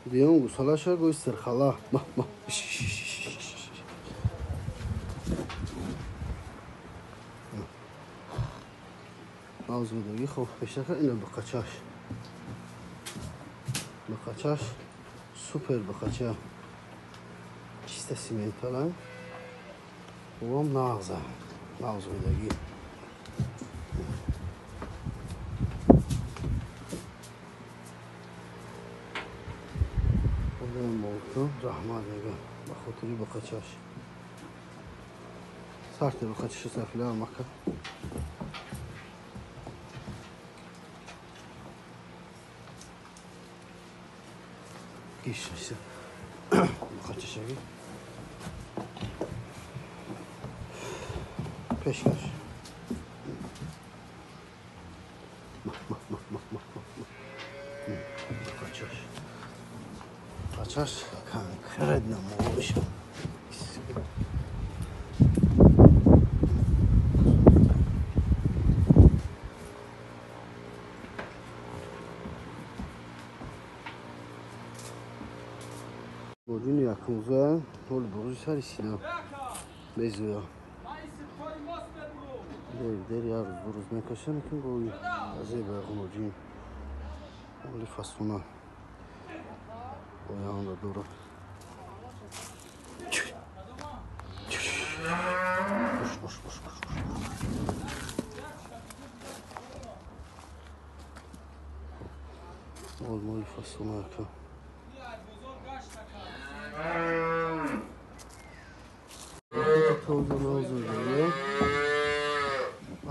Дуюм гусолаша гӯи сирхала. Навзудагӣ. Хоб, пешака ина биқачаш. Биқачаш супер биқача. Чиста симентала. Вам нағза. Навзудагӣ. Раҳмат мегӯям ба хотири биқачаш. Сарти биқачаша сафила мака. Гишаша. Биқачашаги. Пешкаш. Биқачаш. Қачаш конкретно молиш. Боҷуни якумза ҳол буғзи сари сина мезӯя. Дер дер як рӯз ду рӯз мекашам, лекин гоҳи азеба ғуноҷин оли фасона оянда дорад. Бош бош бош бош. Мол моли фасона яка.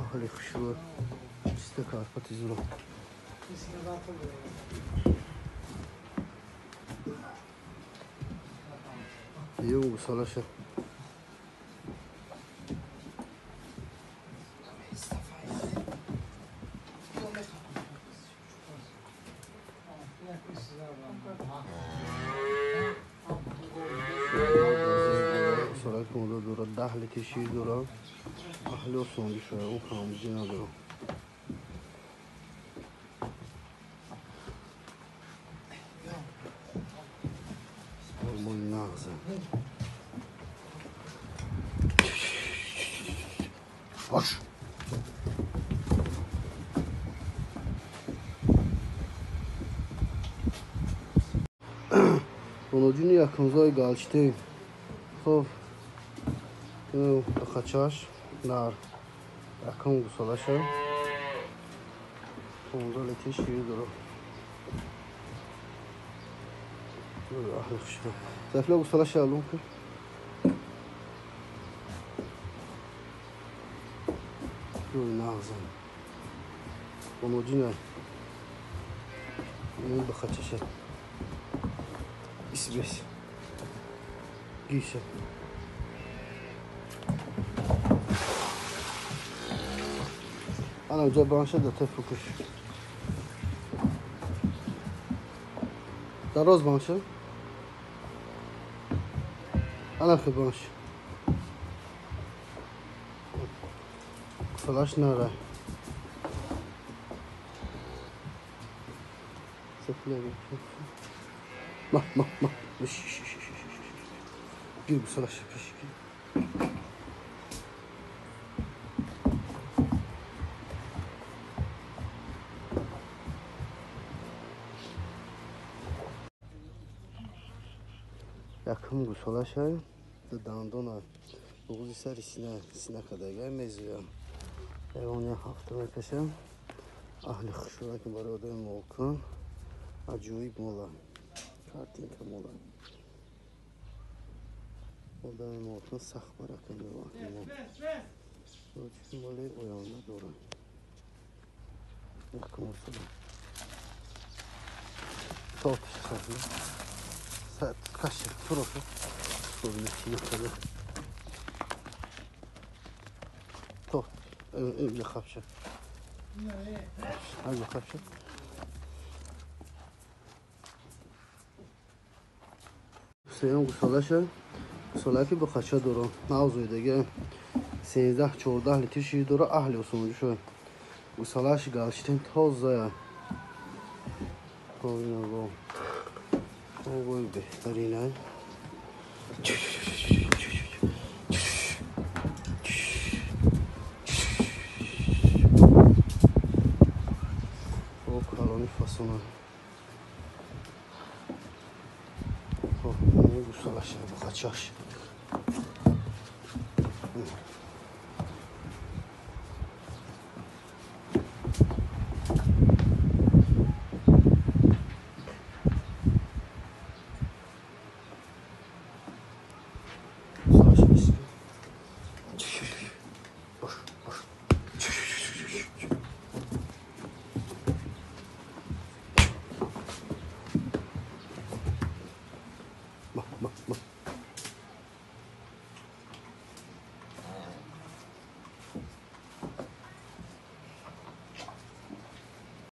Аҳли хушрӯ. Чиста карпати зуро. Дуюм гусолаша. Гусолаки мода дорад 10 литр шир дорад. Аҳли осонги шояд, он камбудӣ надорад. Моли нағза. Бош. Боноҷуни якумзои галчтӣ. Хоб, биқачаш нар якум гусолаша 15 литр шир дорад. Аҳли хушрӯ. Зафила гусолаша алон кун. Рӯи нағза. Боноҷина ин биқачаша. Исбес. Гиша. Ана уҷа банша да тефукуш. Дароз банша. Ана хе банша. Гусолаш нара. Ма ма ма. Гир гусолаша пеш. Якум гусолаша дандона буғзи сари сина сина кадага мезӯям. Ягон як ҳафта мекашам. Аҳли хушрӯ ки барои одами молкун аҷоиб мола. Картинка мола. Одами молкун сахт барака меовард. Моли оянда дорад. Якум гусола. Тотиш сахна. Каши, турошу. То, инҷа хапша. Инҷа хапша. Сеюм гусолаша. Гусолаки биқача дорад. Навзоидаги 13-14 литр шир дорад. Аҳли осонҷӣ шуд. Гусолааш галштин тозая. Овои беҳтаринай. О, калони фасона. Гусалаша бухачаш.